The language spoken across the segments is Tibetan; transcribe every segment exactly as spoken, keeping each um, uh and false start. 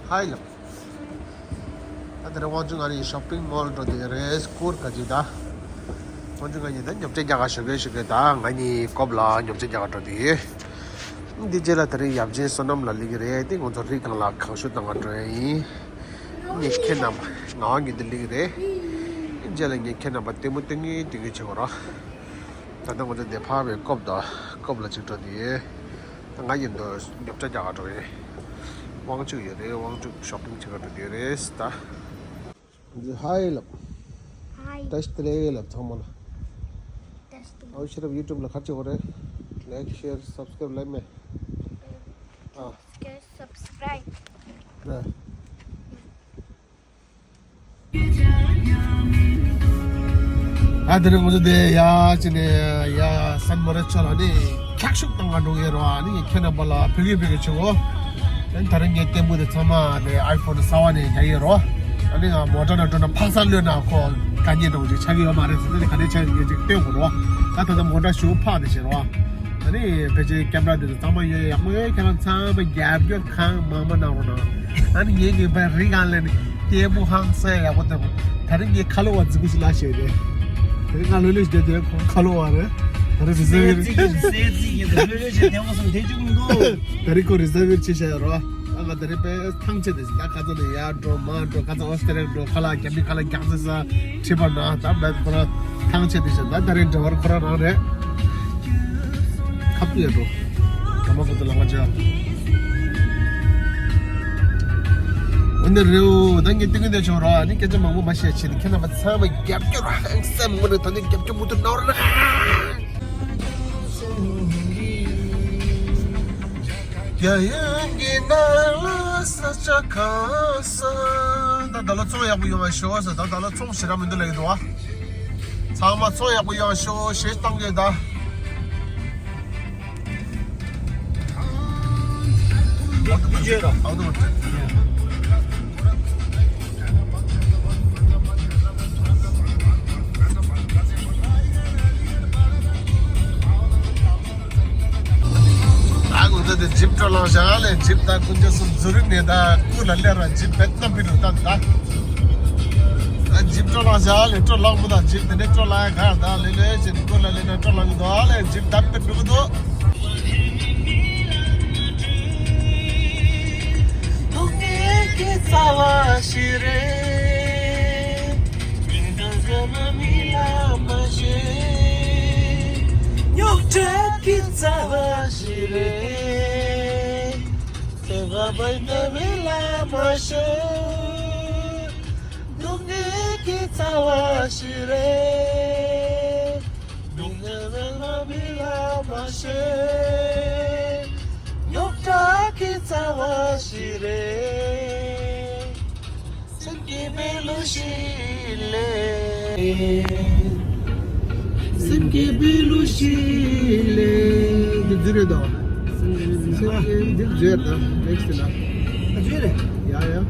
ཧའི་ལབ། ད་དེ་རིང་དབང་ཕྱུག་ང་གཉིས་ཤོ་པིང་མོལ་འགྲོ་དེ་རེད། སྐོར་ག་ཅིག་ད། དབང་ཕྱུག་ང་གཉིས་ད་ཉོ་ཆ་རྒྱག་ག་ཞོགས་ཀས་ཞོགས་ཀས་ད་ང་གཉིས་ཀོབ་ལ་ཉོ་ཆ་རྒྱག་ག་འགྲོ་དེ་ཡོད། འདི་རྗེས་ལ་དེ་རིང་ཡབ་ཆེན་བསོད་ནམས་ལགས་སླེབས་ཀྱི་རེད། དེ་ང་ཚོ་རི་སྒང་ལ་གངས་ཤུགས་བཏང་ག་འགྲོ་ཡ་ཡིན། ངས་ཁྱེད་རྣམས་ངག་དབང་དགེ་འདུན་སླེབས་ཀྱི་རེད། རྗེས་ལ་ངས་ཁྱེད་རྣམ་པ་ལྟད་མོ་སྟོན་གྱིན་སྟོན་གྱིན་བྱེད་དགོས་ར། ད་ལྟ་ང་ཚོ་འདི་ཕར་བའི་ཀོབ་དང་ཀོབ་ལ་ཅིག་འགྲོ་དེ་ཡོད། ད་ང་ཡིན་དུས་ཉོ་ཆ་རྒྱག་ག་འགྲོ་ཡིན། དབང་ཕྱུག་ཡོད་རེད། དབང་ཕྱུག་ཤོ་པིང་བྱེད་ག་འགྲོ་དེ་ཡོད་རེད་ད། ཧའི་ལབ། ཧའི། བཀྲ་ཤིས་བདེ་ལེགས་ལབ་ཚང་མ་ལ། བཀྲ་ཤིས་བདེ་ལེགས། ཨའུ་ཤེས་རབ་ཡུ་ཊུབ་ལ་ག་རེ་བྱེད་དགོས་རེད། ལའིཀ་ཤེར་སབ་སི་ཀ་རེབ་ལབ་མེད། ཨ། སབ་སི་ཀ་རེབ་སབ་སི་ཀ་རེབ། རེད། ཨ་དེ་རིང་ང་ཚོ་དེ་ཡ་ཅི་ནས་ཡ་སན་མོ་རེ་ཆོ་ལ་ནི་འཁྱག་ཤུགས་བཏང་ག་འགྲོ་གི་རོ། ཨ་ནི་ཁྱེད་རྣམ་པ་ལ་ཕེབས་ཀྱི་ཕེབས་ཀྱི་ཆུ་བོ། ཨ་ནི་ད་རིང་ངའི་ལྟད་མོ་དེ་ཚང་མ་དེ་ཨའི་ཕོན་གསར་བ་ནས་རྒྱག་གི་རོ། ཨ་ནི་ང་མོ་ཊ་ནང་འགྲོ་ན་ཕག་ས་གློད་ན་ཁོ་དཀའ་ངལ་འདྲ་བོ་ཅིག་ཆགས་ཀྱི་ཡོད་མ་རེད་ཟེར་ཏེ་ག་ནས་ཆགས་ཀྱི་ཡོད་ཅིག་སྟོན་དགོས་རོ། ད་ད་ལྟ་མོ་ཊ་ཞུ་ཕག་དེ་བྱེད་རོ། ཨ་ནི་ཕལ་ཆེར་ཀེམ་ར་དེ་ཚོ་ཚང་མ་ཡོད་ཡག་པོ་ཡོད། ཁྱེད་རང་ཚང་མ་རྒྱབ་སྐྱོར་གང་མང་མང་གནང་རོགས་གནང་། ཨ་ནི་ངེད་ཀྱི་བར་རི་སྒང་ལ་ནི་ལྟད་མོ་ཧང་སང་ཡག་པོ་བཏང་། ད་རིང་ངས་ཁ་ལོ་བ་རྫིག་པོ་ཞིག་ལ་བཤད་རེད། ད་རིང་ང་ལོ་ལོ་ཞིག་བསྡད་དེ་ཁོང་ཁ་ལོ་བ་རེད། ད་རིང་རི་ཛར་བར། སེ་རྫིག་གི་སེ་རྫིག་གི་ལོ་ལོ་ཞིག་ལྟད་མོ་སོང་བསྡད་བཅུག་མི་འདུག་ད་རིང་ཁོ་རི་ཛར་བར་བྱས་བཞག་ཡོད་རོ། ཨ་ང་ད་རེས་པས་ཐང་ཆད་དེ་ད་ཁ་ཚ་ནས་ཡར་འགྲོ་མར་འགྲོ། ཁ་ཚ་ཨོ་སི་ཏྲེ་ལི་ཡར་འགྲོ། ཁ་ལག་རྒྱ་མི་ཁ་ལག་རྒྱག་ཚེ་ས་ཁྲིད་པ་ན་ད་མེད་ཁོ་ར་ཐང་ཆད་དེ་བཞིན་ད་ད་རེས་འབྲེལ་བར་ཁོ་ར་རང་རེད། ཁ་ཕུ་ཡ་འགྲོ། ད་མ་ཁོ་ཚོ་ལ་ང་ཅག་འོ་ནི་རེའུ་ད་ངས་ཏིག་ཏིག་ཆོག་ར་ནི་སྐད་ཆ་མང་པོ་མ་བཤད་ཆེ་ནི་ཁྱེད་རྣམ་པ་ཚང་མ་རྒྱབ་སྐྱོར་ཧང་སང་མོ་ནི་ད་ནི་རྒྱབ་སྐྱོར་མུ་མཐུད་གནང་རོགས་གནང་། རྒྱ་ཡན་གྱི་ནང་ལ་ས་ཆ་གང་ས། ད་ད་ལོ་ཚོང་ཡག་པོ་ཡོང་བ་ཤོག་ཟེར། ད་ད་ལོ་ཚོང་ཞེ་དྲག་མི་འདུག་ལབ་ཀྱི་འདུག་བ། ཚང་མ་ཚོང་ཡག་པོ་ཡོང་བ་ཤོག་ཞེས་གཏོང་གི་ད། ད་ང་ཚོ་དེ་ཇིབ་སྤྲོ་ལངས་བཞག་ལས། ཇིབ་ད་ཀུན་མཆོག་གསུམ་རྫུན་རིང་ནས་ད་སྐུ་ལ་སླེབས་ར་ཇིབ་བེད་ནམ་པི་རུ་ད་ད། ད་ཇིབ་སྤྲོ་ལངས་བཞག་ལས། སྤྲོ་ལངས་པོ་ད་ཇིབ་དེ་ནས་སྤྲོ་ལངས་ག་ད་ལེ་ལེ་བྱས་ནས་སྐུ་ལ་སླེབས་ན་སྤྲོ་ལངས་གི་འདུག་ཨ་ལས། ཇིབ་ད་པེ་འགྲོ་གི་འདུག་སྡུག་བསྔལ་གྱི་རྩ་བ་ཞིག་རེད། སྙིང་གཏམ་ཟེར་ན་མི་ལ་མ་བཤད། རྙོག་དྲ་གི་རྩ་བ་ཞིག་རེད། སེམས་པ་བར་དོ་མི་ལ་མ་ཤོད། སྡུག་བསྔལ་གྱི་རྩ་བ་ཞིག་རེད། མི་ལ་མི་ལ་མ་ཤོད། རྙོག་དྲ་གི་རྩ་བ་ཞིག་རེད། སེམས་ཀྱི་མེ་ལུ་ཞིག་ལས། སེམས་ཀྱི་མེ་ལུ་ཞིག་ལས། འདི་འཛུལ་རེད་དོ། སེམས་ཀྱི་འདི་འཛུལ་རེད་དོ། ནེག་སི་ལ། ཨ་འཛུལ་རེད། ཡ་ཡ།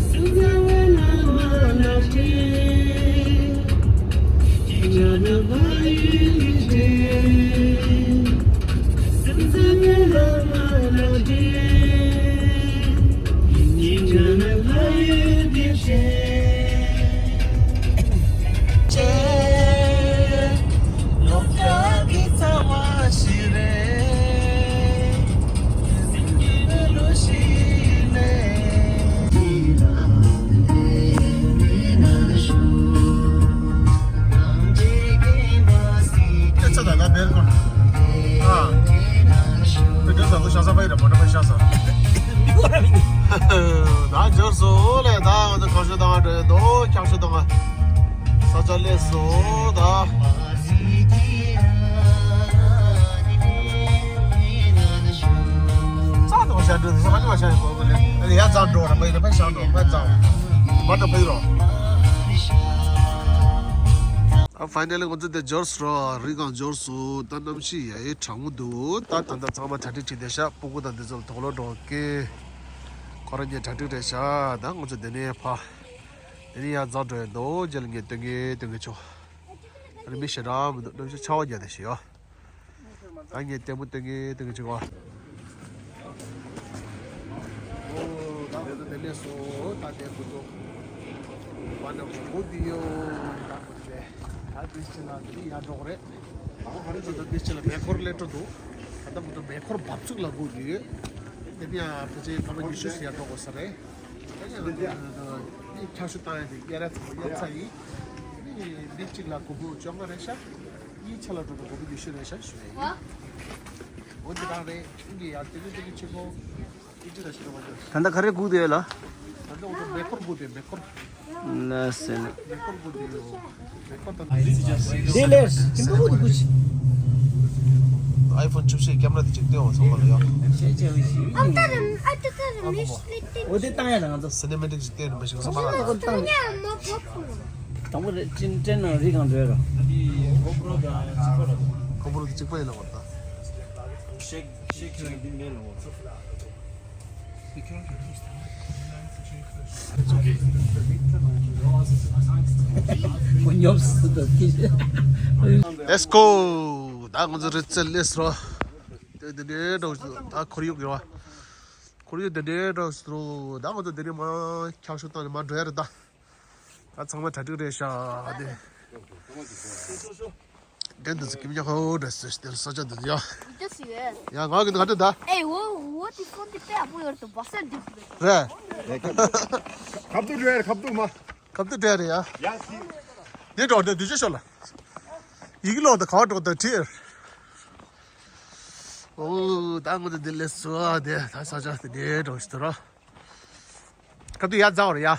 སེམས་ཀྱི་མེ་ལུ་ཞིག་ལས། སྐད་ཆ་ད་ལྟ་བེར་ཀོན། ཨ། བེར་ཀོན་ད་ལོ་ཤ་ས་པའི་ར་མོ་ན་པའི་ཤ་ས། ད་འབྱོར་སོ་ལེ། ད་ང་ཚོ་གང་ཤོད་དང་འགྲོ་དོ་ཁྱང་ཤོད་དང་། ས་ཆ་ལས་སོ་ད། ཙག་དང་ཤ་འགྲོ་དེ་ཤ་མ་ནི་མ་ཤ་ཡི་གོ་གོ་ལེ། ཨ་ནི་ཡ་ཙག་འགྲོ་ར་པའི་ར་པའི་ཤ་འགྲོ་པའི་ཙག་མ་འགྲོ་པའི་རོ། ཨ་ཕའི་ནལ་ལི་ང་ཚོ་དེ་འབྱོར་སོང་ར། རི་སྒང་འབྱོར་སོང་། ད་གནམ་གཤིས་ཡ་ཡི་གྲང་མོ་འདུག་ད་ད་ལྟ་ཚང་མ་གྲ་སྒྲིག་བྱས་བསྡད་ཤག་སྤུ་གུ་དང་འདི་ཚོ་ལ་དུག་ལོག་འགྲོ་གི། ཁོ་རང་གཉིས་གྲ་སྒྲིག་རེད་ཤག་ད་ང་ཚོ་དེ་ནས་ཕ། དེ་ནས་ཡར་འཛེགས་འགྲོ་ཡ་འདུག་རྗེས་ལ་ངས་སྟོན་གི་སྟོན་གི་ཆོག་ཨ་ནི་མི་ཞེ་དྲག་མི་འདུག་གནམ་གཤིས་ཆར་པ་བརྒྱབ་བསྡད་ཤག་ཡོ། ད་ངས་ལྟད་མོ་སྟོན་གི་སྟོན་གི་ཆོག་ག་དེ་ལས་སོ་ད་དེ་བུ་ཚོ་བ་ནས་གོ་བོ་དེ་ཡོད་ད་བུ་དེ་ད་དེ་ཕྱི་ལ་དེ་ཡར་འགྲོ་གི་རེད། ད་དེ་ཕྱི་ལ་མེ་འཁོར་སླེབས་འགྲོ་འདུག་ད་ལྟ་བུ་ཚོ་མེ་འཁོར་འབབ་ཚུགས་ལ་སྒུག་གི་ཡོད། དེ་ནས་ཡང་ཕལ་ཆེར་སྐར་མ་ཉི་ཤུ་ཙམ་ཡར་འགྲོ་དགོས་ས་རེད། དེ་ནས་ང་ཚོ་དེ་ཁྱབ་ཤུགས་བཏང་ཡ་དེ་གཡར་ཚང་མ་གཡར་ཚར་ཡིན། དེ་ནས་འདི་གཅིག་ལ་གོ་བོ་བཅོ་ལྔ་རེད་ཤག་གཉིས་ཆ་ལ་འགྲོ་ན་གོ་བོ་ཉི་ཤུ་རེད་ཤག་ཞུ་ཡ་ཡིན། འོ་འདི་རང་རེད། ཁྱེད་ཀྱིས་ཡར་དེ་ནས་དེ་གི་ཆེ་གོ་ད་ལྟ་ག་རེ་སྒུག་བསྡད་ཡོད་ལ། ད་ལྟ་འོ་མེ་འཁོར་སྒུག་བསྡད་མེ་འཁོར། ན་སེ་ན། མེ་འཁོར་སྒུག་བསྡད་ཡོད། མེ་འཁོར་དང་། དེ་ལས་ཁྱིམ་པ་འོ་དེ་སྒུག་ཅིག་ཨའི་ཕོན་བཅུ་བཞི་ཀེམ་ར་དེ་ཅིག་སྟོན་འོང་ཚང་མ་ལ་ཡོད། ཤེས་བྱ་བའི་ཞིག་ཨ་མ་ད་རེམ་ཨ་ཏི་ད་རེམ་མི་ཤི་ལི་ཏི། འོ་དེ་བཏང་ཡ་ན་ང་ཚོ། སེ་ནེ་མེ་ཏིག་ཅིག་སྟོན་རིམ་པ་ཞིག་ཚང་མ་ལ་ཡོད། ད་མོ་རེ་ཅིན་ཏྲེན་ན་རི་གང་འགྲོ་ཡ་ར། ཁོ་པོ་རོ་དེ་གཅིག་པ་ཡིན་ལ་བར་ད། ཤེག་ཤེག་ཁྱོད་འདི་མེད་ལ་བར། Let's go. ད་ང་ཚོ་རི་རྩེར་སླེབས་སོང་། དེ་དེ་འདྲའི་འགྲོ་ད་ཁོར་ཡུག་ཡོད། ཁོར་ཡུག་དེ་འདྲའི་འགྲོ་སོང་། ད་ང་ཚོ་དེ་ནས་མར་ཁྱབ་ཤུགས་བཏང་ནས་མར་འགྲོ་ཡ་རེད་ད། ད་ཚང་མ་གྲ་སྒྲིག་རེད་ཤག་དེ། དེ་འདི་ཚོ་ཀིམ་ཀྱག་ཧོ་འདྲ་སེ་དེ་ལ་ས་ཆ་འདི་ཡ། འདི་སུ་ཡོད། ཡ་ང་གི་ང་འདི་ད། ཨེ་འོ་འོ་དེ་ཁོ་འདི་དཔེ་ཨ་པོ་ཡོད་དོ་བ་སར་འདི་རེད། ཁབ་ཏུ་འགྲོ་ཡ་རེད་ཁབ་ཏུ་མ། ཁབ་ཏུ་འགྲོ་ཡ་རེད་ཡ། ཡ་སི། འདི་འགྲོ་འདི་འདི་ཅི་ཤོད་ལ། ཡི་གེ་ལོག་ད་ག་བ་འགྲོ་ད་དྲིས། ཨོ་ད་ང་འདི་འདི་ལས་སུ་ཨ་དེ་ད་ས་ཆ་དེ་འདྲའི་འགྲོ་ཞིག་ད་ར། ཁབ་ཏུ་ཡ་རྫ་བ་རེད་ཡ།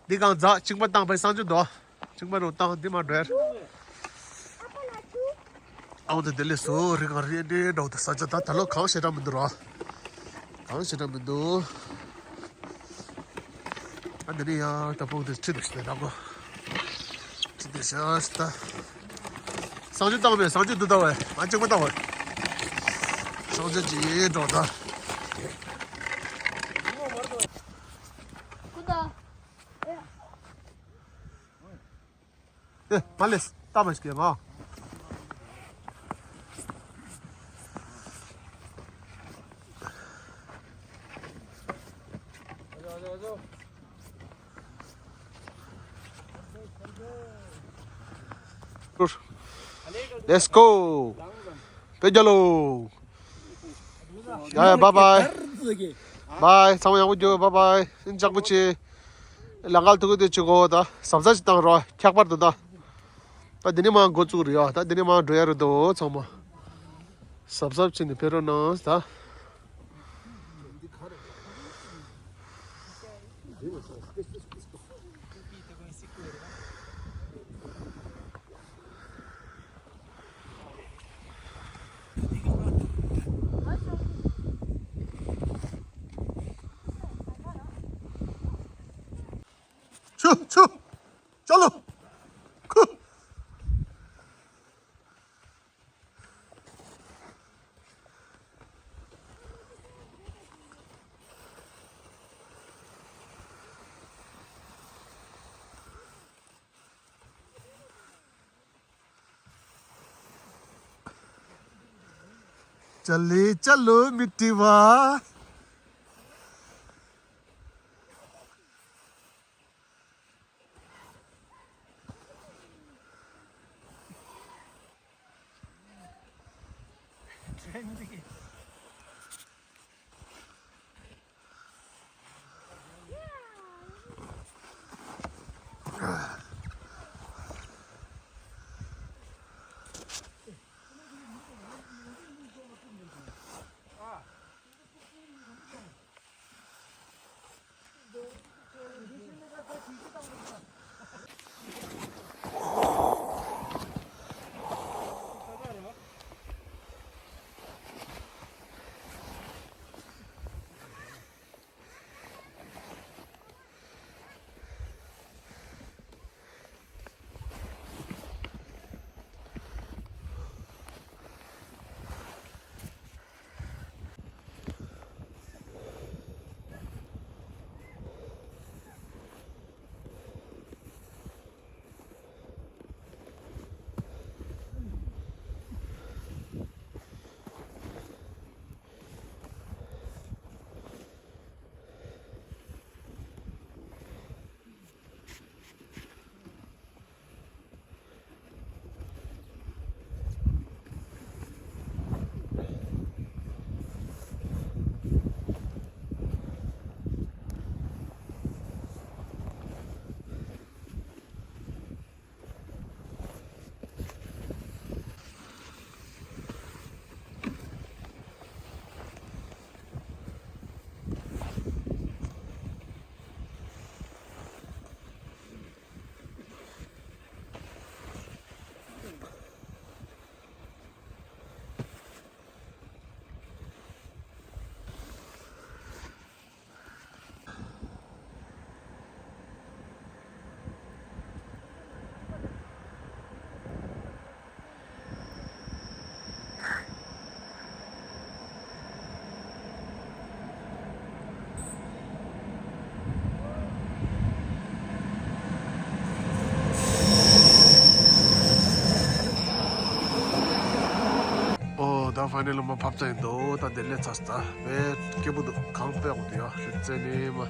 འདི་གང་རྫ་གཅིག་པ་བཏང་པའི་གསང་སྤྱོད་དོ། གཅིག་པ་རུ་བཏང་འདི་མ་འགྲོ་ཡར། ཨའོ་དེ་དེ་ལས་སུ་རི་གང་རི་འདྲེ་འགྲོ་དེ་ས་ཆ་ད་ད་ལོ་གང་ཞེ་དྲག་མི་འདུག་ར། གང་ཞེ་དྲག་མི་འདུག་ཨ་འདི་ནི་ཡང་ད་ཕུག་དེ་ཁྲི་དུ་ཞེ་དྲག་གོ་ཁྲི་དུ་ཞེ་ད། གསང་སྤྱོད་བཏང་མེད་གསང་སྤྱོད་འདུག་ད་བས་ང་གཅིག་པ་བཏང་བས། གསང་སྤྱོད་ཀྱི་འགྲོ་ད། ཨེ་མ་ལེས་ལྟ་མ་ཞིག་གི་ང་། Let's go. བེ་རྒྱ་ལོ། ཡ་ཡ་bye bye. Bye. ཚང་མ་ཡག་པོ་རྒྱུགས། bye bye. ཨིན་ཅང་གུ་ཆེ། ལང་ཀར་ཐུག་གི་དུས་ཆུ་གོ་ད་གཟབ་གཟབ་ཅིག་བཏང་རོགས། ཁྱད་པར་དུ་ད། ད་འདི་ནས་མར་འགོ་བཙུགས་རེད་ཡ། ད་འདི་ནས་མར་འགྲོ་ཡ་རེད་དོ་ཚང་མ། གཟབ་གཟབ་བྱས་ནས་ཕེབས་རོགས་གནང་ད། ཆུ་ཆུ། ཅོ་ལོ། ཁུ། ཅ་ལེ་ཅ་ལོ་མི་ཏི་བ། ད་ཕའི་ནལ་ལ་མར་བབས་ཚར་ཡིན་འདུག་ད་དེ་སླེབས་ཚར་སོང་། ད་དཔེ་སྐྱིད་པོ་འདུག་གངས་དཔེ་ཡག་པོ་འདུག་ཡ། ལྷུན་རྩེ་ནས་མར།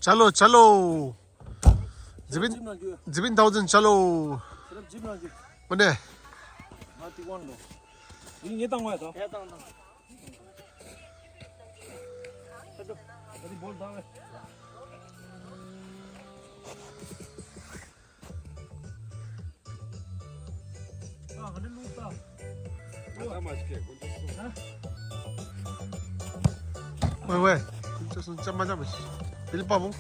चलो चलो। ཛི་པིན། ཛི་པིན་ཐའོ་ཛན། चलो། ཁོ་ནས། ཡིན་ངེས་དང་བ་དང་།喂喂，这是这么这么，别的报名。